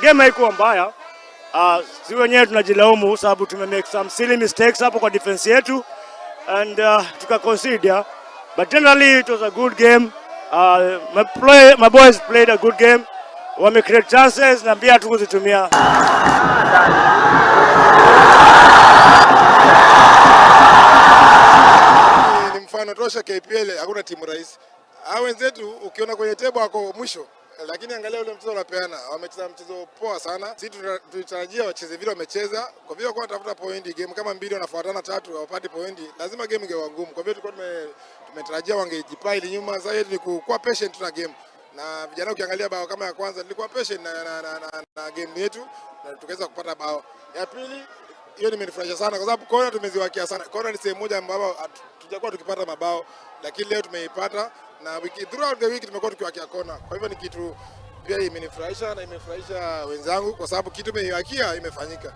Game haikuwa mbaya. Si wenyewe tunajilaumu sababu tume make some silly mistakes hapo kwa defense yetu and tuka concede. But generally it was a good game. My boys played a good game. Wame create chances na pia hatukuzitumia. Ni mfano tosha KPL hakuna timu rahisi. Hao wenzetu ukiona kwenye table wako mwisho, lakini angalia ule mchezo wanapeana, wamecheza mchezo poa sana. Sisi tulitarajia wacheze vile wamecheza, kwa vile walikuwa wanatafuta pointi, game kama mbili wanafuatana tatu hawapati pointi, lazima game ingekuwa ngumu. Kwa vile tulikuwa tumetarajia wangejipile nyuma. Sasa yetu ni kuwa patient na game na vijana. Ukiangalia bao kama ya kwanza tulikuwa patient na game yetu na tukaweza kupata bao ya pili. Hiyo nimenifurahisha sana kwa sababu kona tumeziwakia sana. Kona ni sehemu moja ambapo hatujakuwa tukipata mabao, lakini leo tumeipata na wiki, throughout the week tumekuwa tukiwakia kona. Kwa hivyo ni kitu pia imenifurahisha na imefurahisha wenzangu kwa sababu kitu imeiwakia imefanyika.